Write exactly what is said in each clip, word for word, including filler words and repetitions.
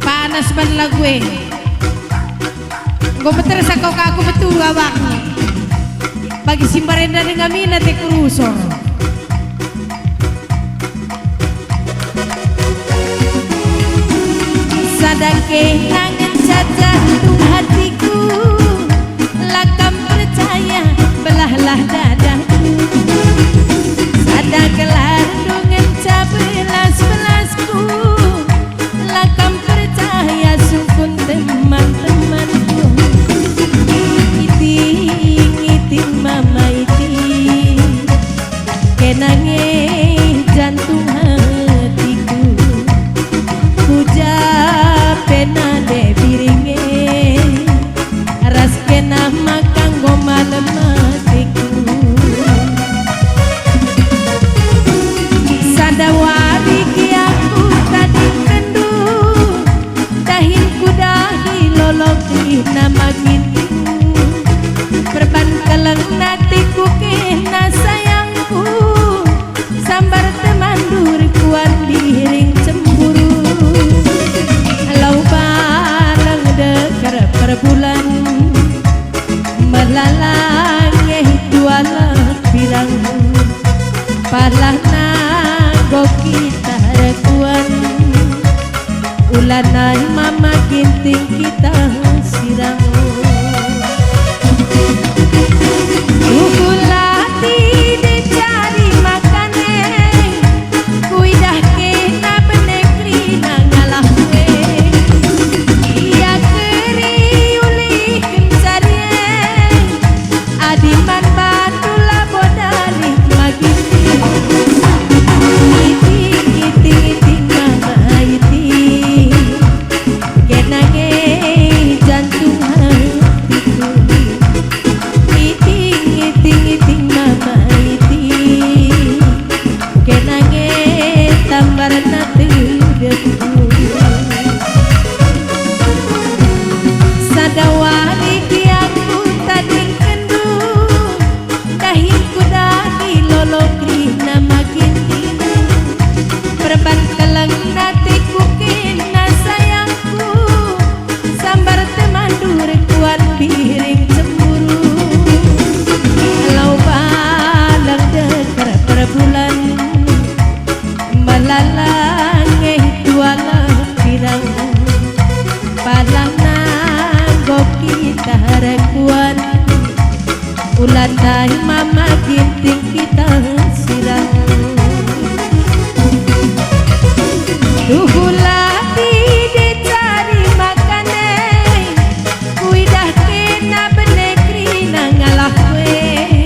Panas man lagu e. Enggo metersa kau ka aku betul awakndu. Bagi si mbarenda denga mina te kurusor. Sada kena ngenca jantung hatiku, la kam percaya, belahlah dadaku. Sada gelarndu ngenca belas-belasku, la kam percaya sungkun teman-temanku. Iting, iting, mama iting, kena nge jantung hatiku. Ku ja pe nande biring e, ras kena maka enggo malem atiku. Sada wari gia kutadingkenndu, dahin kudahi lolo kerina magin. Perban keleng atiku kena sayangku, sambar temandu rekuan biring cemburu. Lau baleng deker perbulan, melala nge tualek pirang, palahna enggo kita rekuan. Ulana mama Ginting kita sirang. Uhulah tide cari makane, kuidah kena bene kerina ngalah kue. Ia keri ulih kencarie, adi man batu labo dalih magiti. Iting, iting, iting, mama iting, kena nge jantung hatiku. Iting, iting, iting, mama iting, kena nge tambarna tedepku. Sada wari gia kutadingkenndu, dahin kudahi lolo kerina magin. Perban keleng atiku kena sayangku, sambar temandu rekuan biring cemburu. Lau baleng deker perbulan, melala nge tualek pirang, palahna enggo kita rekuan. Ulana mama Ginting kita sirang. Uhulah tide cari makane, kuidah kena bene kerina ngalah kue.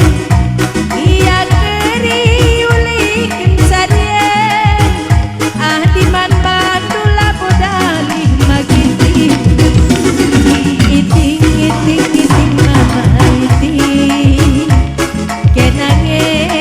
Ia keri ulih kencarie, adi man batu labo dalih magiti. Iting, iting, iting, mama iting, kena nge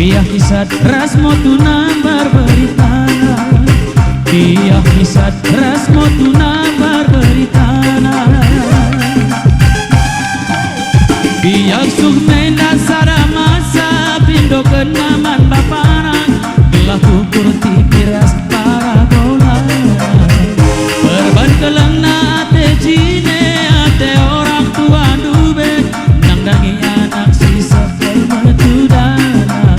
Piah Isat ras Motuna mbar beritana. Piah Isat ras Motuna mbar beritana. Piah suk menda sada masa pindokenna man bapana, gelah ukur tipi ras parabola. Perban kelengna ate jine, ate orang tua ndube, nandangi anak si sekel metudana.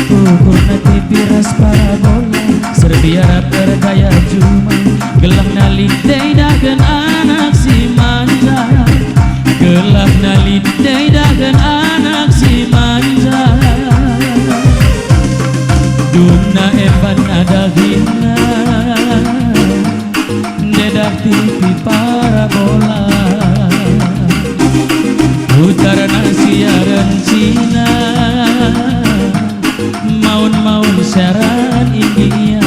Ukurna tipi ras parabola, serbi arap ergaya juma, gelahna lit idaken anak si manja. Gelahna lit idaken anak si manja. Dumna emban dahinna, ndedah tipi parabola. Utarna siaren cina, maun-maun siaren India.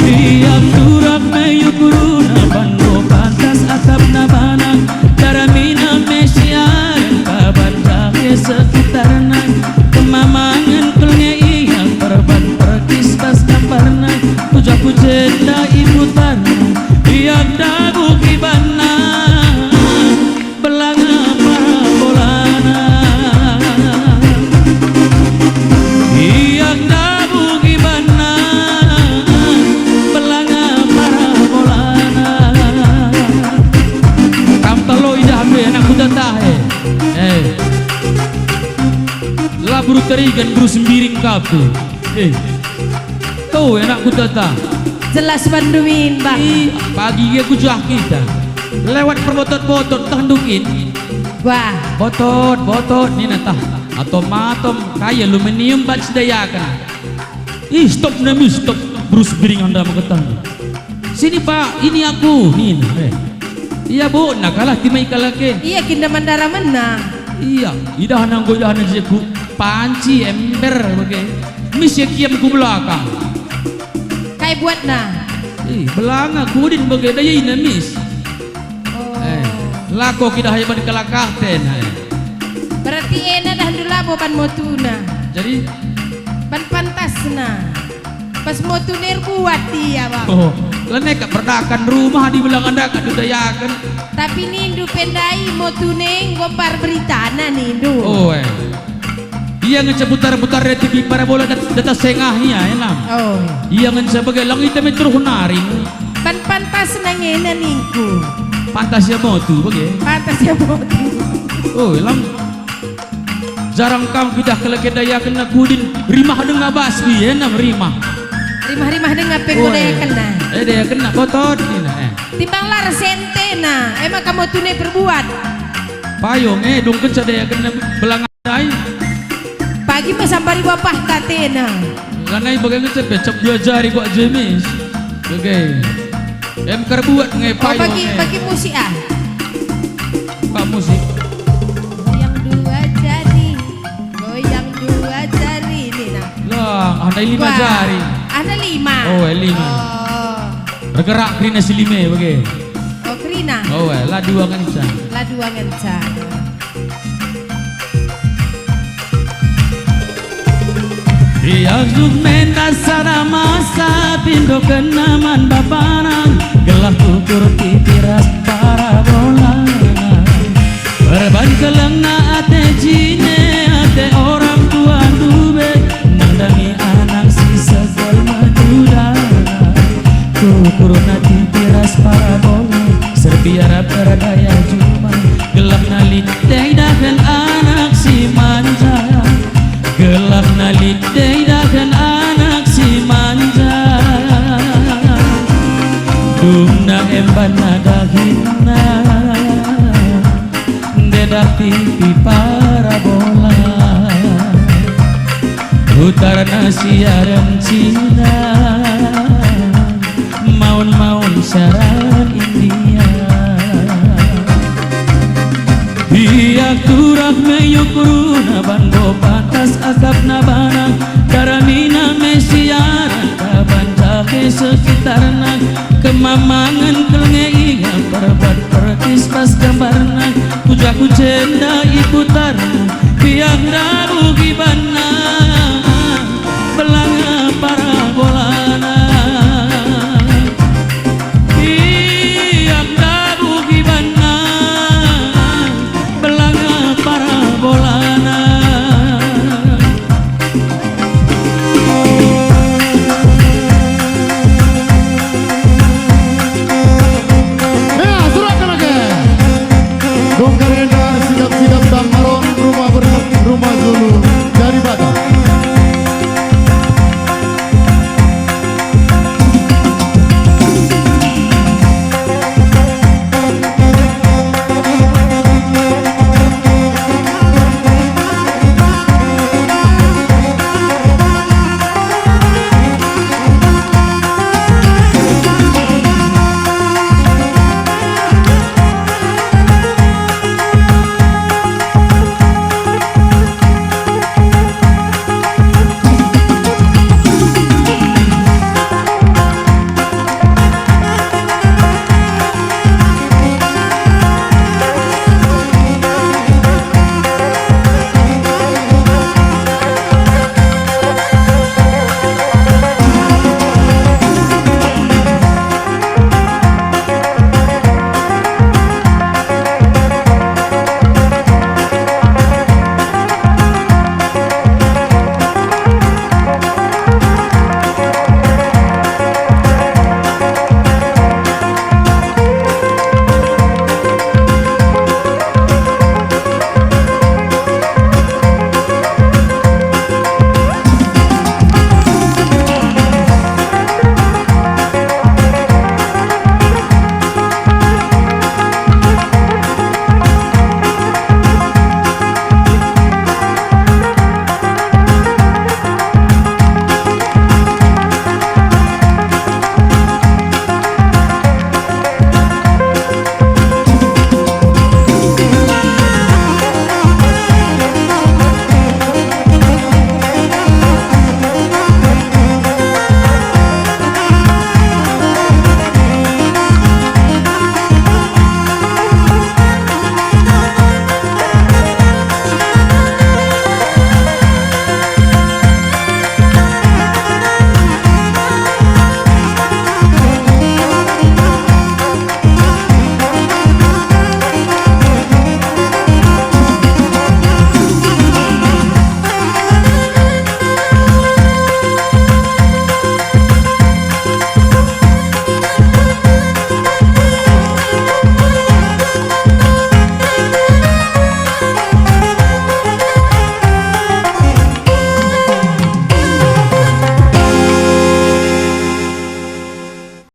Tiap turap meyup runa bandu pantas akapna bana, daramina me siaren kaban jahe sekitarna. Kemamangen kul nge ia perban perkis bas gambarna, puja-pujenda iputarna, ia ndabuh ibanna. Belanga parabolana, ia ndabuh ibanna, belanga parabolana. Kam talo idah pe anak kuta tahe. Eh. La beru Terigan, beru Sembiring ka pe. Eh. Tu anak kuta ta. Jelas bandu min, Bang. I, pagi gia kujah kita. Lewat perbotot-botot tah ndukin. Wah. Botot, botot, nina tah. Atom-atom, kai aluminium banci idayaken. Ih, stop nami, stop. Beru Sembiring enda meketah. Sini, Pak, ini aku, nina, eh. Ia bokna kalah timai kalak e. Ia kin da mandara mena. Ia, idahna enggo idahna je ku panci ember bage. Mis ia kiam ku belakang. Kai buatna? Ih, belanga kudin bage, daina mis. Oh. Eh, lako kidah ia ban kalak atena, eh. Berarti ena dahndu labo ban motuna. Jadi? Ban pantasna. Pas motuna erbuat ia, Bang. Oh, lene ka perdakan rumah di belanga ndaka didayaken. Tapi nindu pe ndai motuna enggo mbar beritana nindu. Oh, eh. Ia ngenca putar-putar tipi parabola dat-, data sengah ia, enam. Oh. Ia ngenca bage lang ita me teruh nari. Pan pantasna ngena ningku. Pantas ia motu bage. Pantas ia motu. Oh, lang. Jarang kam kidah keleke dayakenna kudin, rimah denga bas, enda me rimah. Rimah-rimah denga pe enggo dayakenna. Eh, dayakenna botot nina, eh. Timbang la ras entena, e maka motuna perbuat. Payo nge, dung kenca dayakenna belanga ndai. Pagi me sambari bapahta atena. Lanai bage ngenca pe cap dua jari kuak jemis. Bage. Em kerbuat nge. Oh, payo bagi, nge. Bagi musik, ah. Pak musik. Goyang dua jari, goyang dua jari, nina. Lah, ada lima jari. Wah, ada lima. Oh, eh, lima. Oh. Ergerak kerina si lima bage. Oh, kerina. Oh, eh, la dua ngenca. La dua ngenca. Ia juk menda sada masa pindokenna man bapana, gelah ukur tipi ras parabolana. Perban kelengna ate jine, ate orang tua ndube, nandangi anak si sekel metudana. Ukurna tipi ras parabola, serbi arap erdaya juma, gelahna lit idaken anak si manja. Gelahna lit idaken anak si manja. Dumna emban dahinna, ndedah tipi parabola. Utarna siaren cina, maun-maun siaren India. Ia turap meyup runa bandu pantas akapna bana, daramina me siaren kaban jahe sekitarna, kemamangen